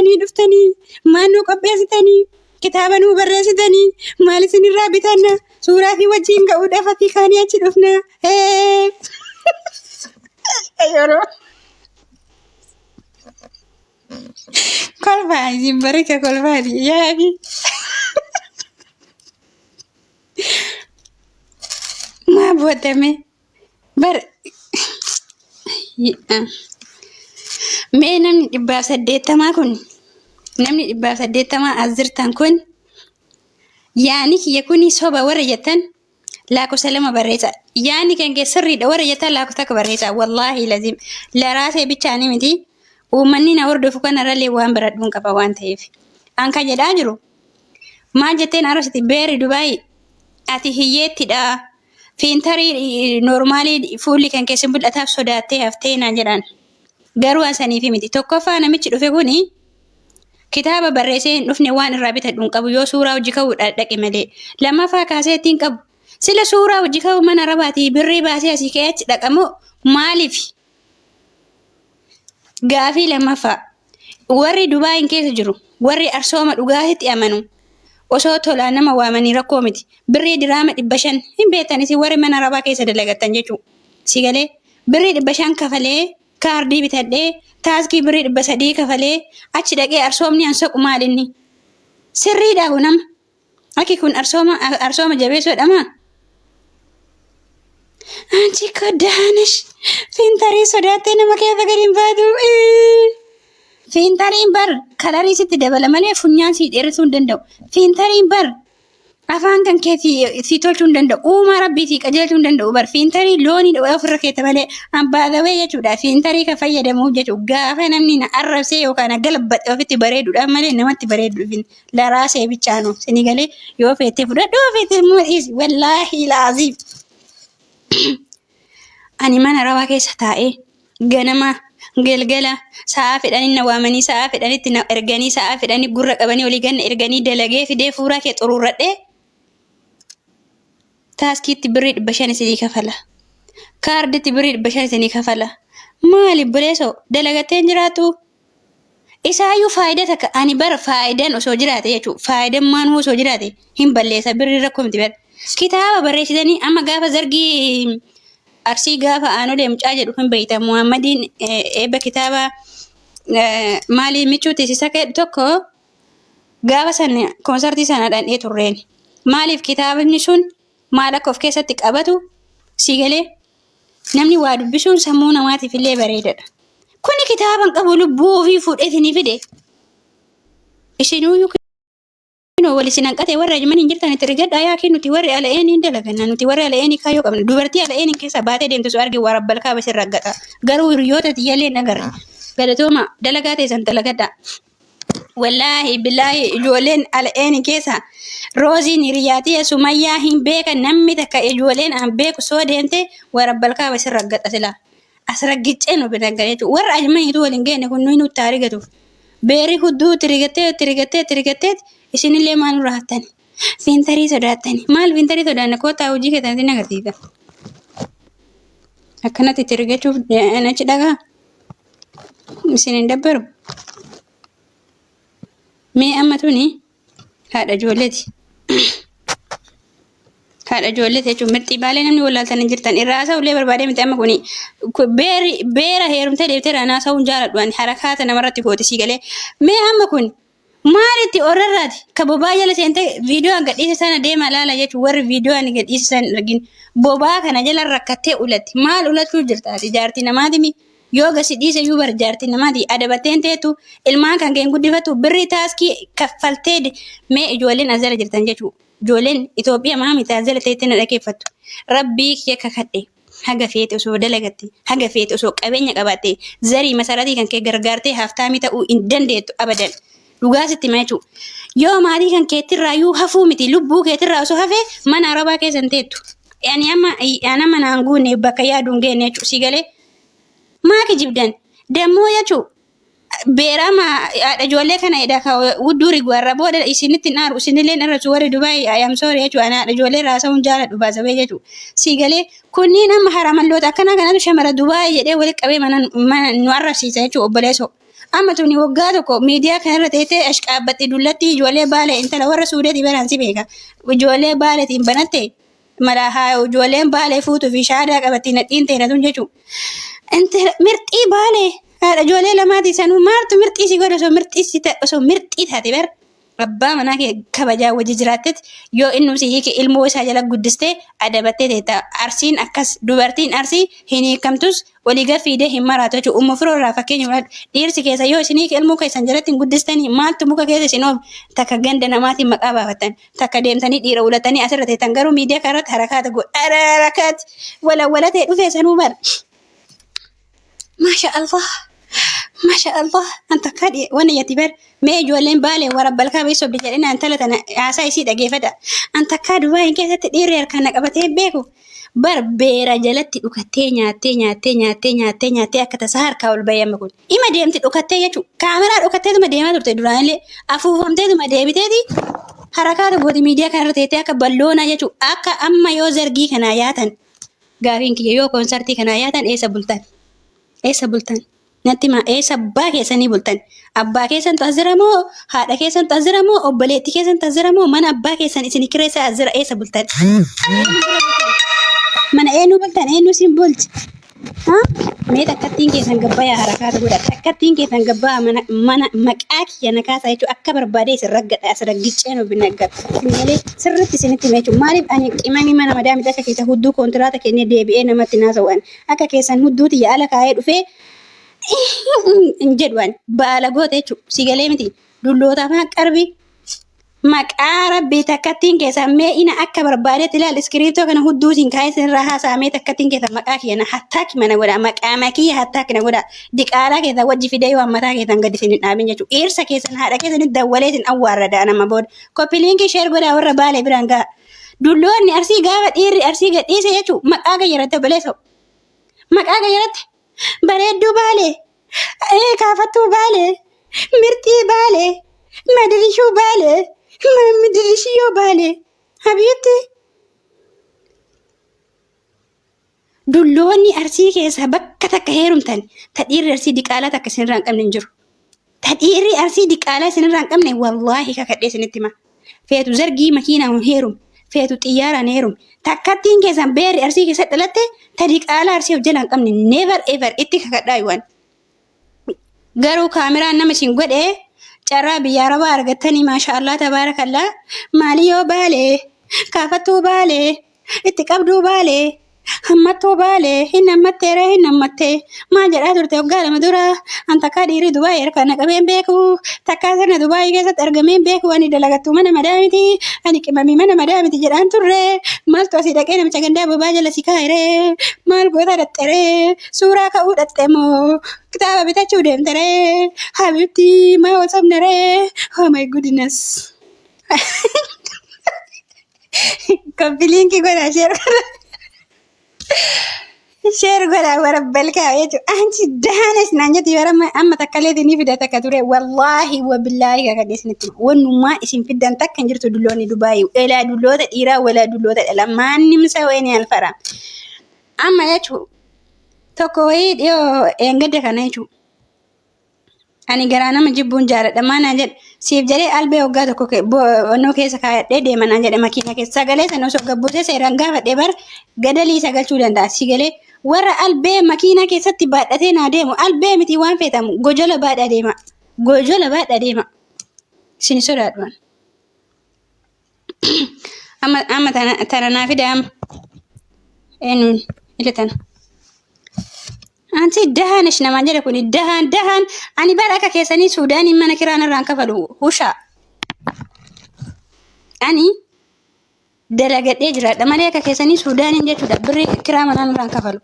qabattanii dhuftanii? Maal nuu qopheessitanii? Kitaaba nuu barreessitanii? Maal isinirraa bitanna? Suuraa fi wajjin ga'uudhaaf asii kaanii achi dhufna. Hee! Yeroo kolfaa isin barika kolfaati yaadi. Maa boodame bar mee namni 180 kun, namni 180 as jirtan kun, yaani kiyya kuni soba warra jettan lakkoofsa 2 barreessa. Yaani kan kee sirriidha warra jettan lakkoofsa 1 barreessa. Wallaahi lazim laraasee bichaanii miti, uummanni na hordofu kanarrallee waan baradhuun qaba waan ta'eef. An kan jedhaa jiru maal jetteen arrabsiti beerri Dubaay? Ati hiyyeettidha. Fiintarii noormaalii fuulli kan keessan mul'ataaf sodaattee haftee naan jedhaan. Garuu an saniifi miti. Tokkoffaa, namichi dhufe kuni kitaaba barreessee hin dhufne, waan irraa bitadhu hin qabu yoo suuraa hojii ka'uu dhaqe malee. Lammaffaa, kaasee ittiin qabu. Sila suuraa hojii ka'uu mana rabaatii birrii baasee asii ka'ee achi dhaqamoo maaliif? Gaafii lammaffaa. Warri Dubaayin keessa jiru, warri arsooma dhugaatitti amanu, osoo tolaa nama waamanii rakkoo miti. Birrii diraama 500 hin beektan isin warri mana rabaa keessa dalagattan jechuudha. Si galee, birrii 500 kafalee kaardii bitadhee, taaskii birrii 300 kafalee achi dhaqee arsoomni an soqu maal inni? Sirriidhaa kun amma? Akki kun arsooma arsooma jabeessuudha maa? Anchi ko daanish fiintarii sodaattee nama keessa gadi hin baatu. Fiintariin bar kalarii sitti dabala malee funyaan sii dheeressuu hin danda'u. Fiintariin bar afaan kan kee si tolchuu hin danda'u. Uumaa rabbii si qajeelchuu hin danda'u bar. Fiintarii loonii ofirra keessa malee ambaadawee jechuudha. Fiintarii kan fayyadamuuf jechuudha. Gaafa namni na arrabsee yookaan na galabbaxe ofitti bareeduudhaan malee namatti bareeduuf hin laraasee bichaanu. Sini galee, yoo feete fudhadhu, yoo feete immoo dhiisi. Wallaahi laaziim. Ani mana rawaa keessa taa'ee ganama galgala sa'aa fedhanii na waamanii, sa'aa fedhanitti na erganii, sa'aa fedhanii gurra qabanii olii ganna erganii, dalagee fidee fuuraa kee xuruurradhee taaskiitti birrii 500 isinii kafala. Kaarditti birrii 500 isinii kafala. Maali buleesoo dalagattee hin jiraattu? Isaayyuu faayidaa takka ani bara faayidaan osoo jiraate jechuudha. Faayidaan maanuu osoo jiraate hin balleessa, birrii rakkoo miti bara. Kitaaba barreessitanii amma gaafa zargii Arsii gaafa aanolee mucaa jedhu hin beektan, Muhammadiin eebba kitaaba maalii michuu teessisa jedhu tokko gaafa san koonsartii sana dhandhee turreen. Maaliif kitaabni sun maal akka of keessatti qabatu si galee, namni waa dubbisuun sammuu namaatiif illee bareedadha. Kuni kitaaba hin qabu, lubbuu ofii fuudheetinii fide. Isinuyyuu kinoo wal isin hanqate, warra ajman hin jirtan itti rigadhaa yaa nuti warri ala'een hin dalaganna, nuti warri ala'een kaayyoo qabna. Dubartii ala'een keessa baatee deemtu su arge warabbal kaaba isin raggata. Garuu hiriyoota tiyyallee hin agarre. Galatooma, dalagaa teessan dalagadhaa. Wallaahi billaahi, ijoolleen ala'een keessa Rooziin hiriyaatii Sumayyaa hin beekan, namni takka ijoolleen an beeku soo deemte warabbal kaaba isin raggadha silaa. As raggiccee nu bira gala jechuudha. Warra ajmaniitu waliin geenne kun nuyi nutti haa rigatu. Beerii hudduu itti rigattee itti rigattee itti rigattee isinillee maal nurraa hattani? Fiintarii sodaattani. Maal fiintarii sodaanna? Kottaa hojii keessanitti ni agarsiisa. Akkanatti itti rigachuuf achi dhagaa. Isin hin dabbaru. Mee amma tuni haadha ijoolleeti. Haadha ijoolleeti jechuun mirxii baalee namni wallaaltan hin jirtan irraa haasa'u illee barbaadee miti. Amma kuni beeri beera heerumtee deebitee irraa haasa'uu hin jaaladhu ani, harakaata namarratti gooti sii galee. Mee amma kun maalitti orrarraati ka bobaa jala seentee viidiyoo an gadhiise sana deema laala jechuun, warri viidiyoo ani gadhiise sana hin argin bobaa kana jala rakkattee ulatti. Maal ulachuu jirta ati? Jaartii namaatimi yoo gasi dhiise iyyuu bar jaartii namaati adabatteen teetu ilmaan kan keen guddifatu birrii taaskii kaffaltee. Mee ijoolleen as jala jirtan jechuudha. Ijoolleen Itoophiyaa maamiti as jala teettee na dhageeffattu. Rabbii kiyya kakadhe, haga feete osoo dalagatte, haga feete osoo qabeenya qabaatte, zarii masaratii kan kee gargaartee haftaamii ta'uu hin dandeettu abadan. Dhugaa sitti hima jechuudha. Yoo maatii kan keetirraa iyyuu hafuu miti, lubbuu keetirraa osoo hafee mana arabaa keessa hin teettu. Ani amma ana mana hin guunne, bakka yaadu hin geenne jechuudha. Si galee, maa kijibdan dammoo jechuudha. Beerama haadha ijoollee kana edha ka wudduu rigu har'a booda isinitti hin aaru, isinillee hin arrabsu warri Dubaay. I am sorry jechuudha. Ana haadha ijoollee irraa haasa'uun jaaladhu baasawee jechuudha. Si galee, kunniin amma haramalloota akkanaa kanatu shamara Dubaay jedhee walitti qabee mana mana nu arrabsiisa jechuudha obboleessoo. Amma tuni waggaa tokko miidiyaa kanarra teessee ashqaabbatti dullatti ijoollee baale intala warra suudeeti baraan si beeka. Ijoollee baaleetiin banatte mala haa ijoolleen baalee fuutuu fi shaadaa qabatti nadhiin teena tun jechuudha. Intala mirxii baalee haadha ijoollee lamaati sanuu maaltu mirxii si godhe osoo mirxii si osoo mirxii taate bar abbaa manaa kee kabajaa wajji jiraattet yoo innuu si hiike ilmoo isaa jala guddistee adabattee teetta. Arsiin akkas dubartiin arsii hin hiikamtus walii gad fiidee hin maraatu jechuudha. Ummu firoo irraa fakkeenya fudhadhu. Dhiirsi keessa yoo isin hiike ilmoo keessan jalatti hin guddistanii maaltu muka keessa isin oofe takka ganda namaatiin maqaa baafattan takka deemtanii dhiira ulatanii asirra teettan garuu miidiyaa kanarratti harakaata godha harakaati walawwalatee dhufee sanuu bar. Maasha Allah. Maasha Allah. An takka wani yati bar mee ijoolleen baalee wara balkaa bee sobdi jedhina intala tana haasaa isii dhageeffadha. An takkaa Dubaay keessatti dhiirri harkaan na qabatee beeku. Bar beera jalatti dhukattee nyaattee nyaattee nyaattee nyaattee nyaattee akka tasaa harkaa ol bahee amma kun. Ima deemti dhukattee jechuudha. Kaameraa dhukatteetuma deemaa turte duraanillee afuufamteetuma deebiteeti harakaata gooti miidiyaa kanarra teettee akka balloonaa jechuudha. Akka amma yoo zargii kanaa yaatan Gaafiin kiyya yoo koonsartii kanaa yaatan eessa bultan? Eessa bultan? Natti himaa eessa abbaa keessanii bultan? Abbaa keessantu as jira moo haadha keessantu as jira moo obboleettii keessantu as jira moo mana abbaa keessan isin kireessa as jira eessa bultan? Mana eenyu bultan? Eenyu isin bulchi? Ha? Mee takkattiin keessan gabbayaa harakaata godha. Takkattiin keessan gabbaa mana mana maqaa kiyya na kaasaa jechuun akka barbaade isin raggadha as raggiccee nu binagga. Malee sirriitti isinitti hima jechuudha. Maaliif ani qimamii mana madaamiti akka keessa hudduu kontiraata kennee deebi'ee namatti naasa'u ani. Akka keessan hudduu tiyya ala kaa'ee dhufee hin jedhu ani. Baala goota jechuudha. Si galee miti. Dulloota afaan qarbii. Maqaa rabbii takkattiin keessan mee ina akka barbaadetti ilaal iskiriiptoo kana hudduutiin kaa'ee isinirraa haasa'a mee takkattiin keessan maqaa kiyya na hattaaki mana godha maqaa makiyya hattaaki na godha diqaalaa keessan wajji fidee yoo mataa keessan gadi isin hin dhaabin jechuudha dhiirsa keessan haadha keessanitti dawwalee isin awwaarrada nama booda koppii liinkii sheer godhaa warra baalee biraan ga'a dulloonni arsii gaafa dhiirri arsii gadhiise jechuudha maqaa gayyaratte obboleessoo maqaa gayyaratte bareedduu baalee Ee kaafattuu baalee, mirxii baalee, madirishuu baalee, madirishiyoo baalee. Habiibti. Dulloonni arsii keessaa bakka takka heerumtan ta dhiirri arsii diqaalaa takka isinirraa hin qabne hin jiru. Ta dhiirri arsii diqaalaa isinirraa hin qabne wallaahi kakadhee isinitti hima. Feetu zargii makiinaan heerum, feetu xiyyaaraan heerum. Takkattiin keessan beerri arsii keessa dhalatte ta diqaalaa arsii of jala hin qabne never ever itti kakadhaa yuwan. Garuu kaameraan nama isin godhe carraa biyya arabaa argattanii maasha Allah tabaarakallaa maaliyoo baalee kaafattuu baalee itti qabduu baalee Hammattuu baale hin hammattee ree hin hammattee maal jedhaa turte waggaa 2 dura an takkaa dhiirri Dubaay harkaan na qabeen beeku takkaa sirna Dubaay keessatti argameen beeku ani dalagattuu mana madaamiti ani qimamii mana madaamiti jedhaan turre maaltu asii dhaqee namicha gandaa bobaa jala si kaa'e ree maal goota dhaqxe ree suuraa ka'uu dhaqxe moo kitaaba bitachuu deemte ree habibtii maa wal sobne ree oh my goodness. Koppiliinki godhaa sheer godhaa. Sheer godhaa warra balkaa jechuudha. Anchi daanes naan jetti yeroo amma amma takka illee ni fida takka ture. Wallaahi wabillaahi kakadhe isinitti hima. Wannummaa isin fiddan takka hin jirtu dulloonni Dubaayii. Elaa dulloota dhiiraa walaa dulloota dhala. Maannim sawee ni alfara. Amma jechuudha. Tokko wayii dhiyoo eengadda kana jechuudha. Ani garaa nama jibbuun jaaladha. Maa naan jedhe siif jedhee albee waggaa tokko onnoo keessa kaayadhee deema naan jedhe makiina keessa. Sagalee sana osoo gabbuusee seeraan gaafadhee bar gadalii isa galchuu danda'a. Si galee warra albee makiina keessatti baadhatee naa deemu albee miti waan feetamu gojola baadhaa deema. Gojola baadhaa deema. Isin sodaadhu. Amma amma tana tana naa fida amma. Eenyuun ila tana. Anti dahaanish namaan jedhe kuni dahaan dahaan ani bara akka keessanii Suudaaniin mana kiraan irraan kafalu hushaa. Ani dalagadhee jiraadha malee akka keessanii Suudaaniin jechuudha birrii kiraa manaan irraan kafalu.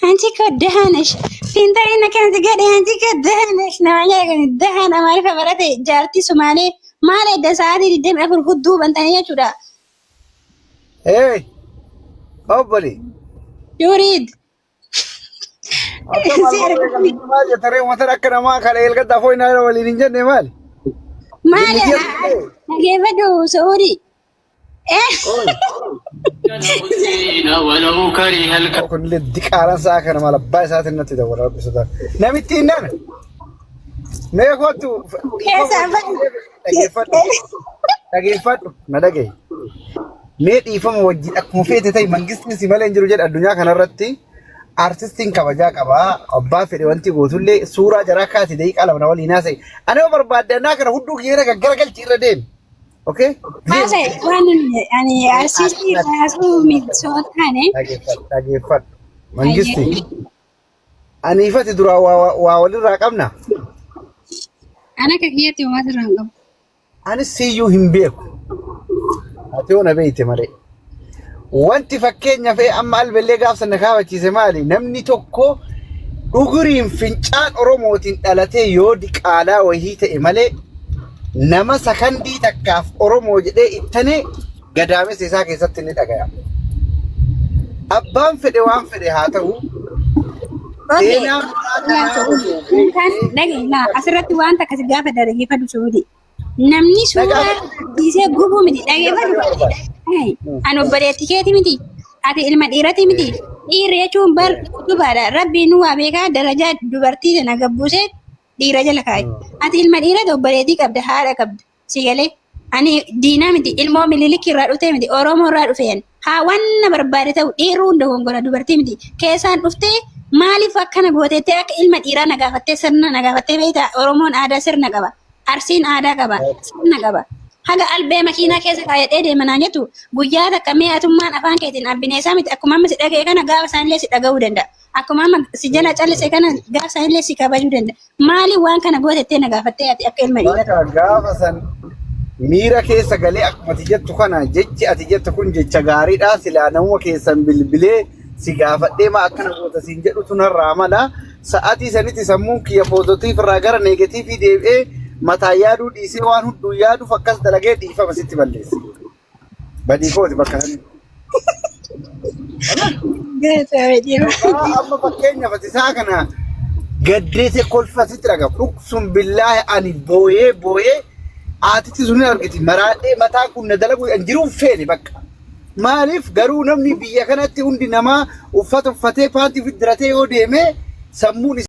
Anti ko dahaanish fintaa'ina kanati gadhe anti ko dahaanish namaan jedhe kuni dahaan amaarifa barate jaartii Sumaalee maal edda sa'aatii 24 hudduu bantanii jechuudha. Hey, obboli. Yuriid. Akka maal godhee kan maal jettaree uummata akka namaa kana eelgadda afoo inni waliin hin jenne maali? Maali? Dhageeffadhu Su'uudii. ولو كره الكافرون Kunillee diqaalaan sa'a kana maal abbaa isaatiin natti dawwala rabbi sodaa. Namitti hin nana. Mee kottu Keessaa bahi. Dhageeffadhu. Dhageeffadhu. Na dhagahi. Mee dhiifama wajjin akkuma feete ta'e mangistiin si malee hin jiru jedha addunyaa kanarratti. Artistiin kabajaa qaba. Abbaa fedhe wanti gootullee suuraa jaraa kaati daqiiqaa 2 na waliin haasa'e. Ani yoo barbaadde annaa kana hudduu kiyya gaggaragalchi irra deemi. Okay? Haasa'e waan ani arsiistii irraa haasa'uu miti soo taane. Dhageeffadhu. Dhageeffadhu. Mangisti. Anii fi ati duraa waa walirraa qabna. Ana akka kiyyaatti homaa sirraa hin qabu. Anis siyyuu hin beeku. Ati yoo na beekte malee. Wanti fakkeenya fe'e amma albellee gaafsan na kaafachiise maali? Namni tokko dhuguriin fincaan Oromootiin dhalatee yoo diqaalaa wayii ta'e malee nama sakandii takkaaf Oromoo jedhee ittanee gadaamessa isaa keessatti ni dhagaya. Abbaan fedhe waan fedhe haa ta'u. Okay. Seenaa mucaa kanaa osoo Kan dhagaye asirratti waan takka si gaafa dhaggeeffadhu Suudi. Namni suuraa dhiisee gubuu miti dhaggeeffadhu. Ani obboleettii keeti miti. Ati ilma dhiirati miti. Dhiirri jechuun bar utubaadha. Rabbiin nu waa beekaa darajaa dubartii tana gabbuusee dhiira jala kaa'e. Ati ilma dhiirati obboleettii qabda haadha qabda. Si galee ani diinaa miti ilmoo mililik irraa dhufee miti Oromoo irraa dhufeen haa wanna barbaade ta'u dhiirri hunda gongora dubartii miti keessaan dhuftee maaliif akkana gootettee akka ilma dhiiraa na gaafattee sirna na gaafattee beektaa Oromoon aadaa sirna qaba Arsiin aadaa qaba sirna qaba haga albee makiinaa keessa kaayadhee deema naan jettu guyyaa takka mee atummaan afaan keetiin abbineessaa miti akkuma amma si dhaga'e kana gaafa isaanillee si dhaga'uu danda'a akkuma amma si jala callise kana gaafa isaanillee si kabajuu danda'a. Maali waan kana gootettee na gaafattee ati akka ilma dhiiraa? Bakka gaafa san miira keessa galee akkuma ati jettu kana jechi ati jettu kun jecha gaariidha silaa namuma keessan bilbilee si gaafadhee maa akkana goota siin jedhutu narraa mala sa'atii sanitti sammuun kiyya poozitiif irraa gara neegatiivii deebi'ee mataa yaaduu dhiisee waan hunduu yaaduuf akkas dalagee dhiifama sitti balleesse. Badii kooti bakka sanitti. Amma fakkeenyaaf ati isaa kana gaddeete kolfa sitti dhaga. Dhugsun billaahi ani booyee booyee haatitti sun hin argiti. Maraadhee mataa kun na dalagu an jiruun feene bakka. Maaliif garuu namni biyya kanatti hundi namaa uffata uffatee paantii ofitti diratee yoo deeme sammuun isaa.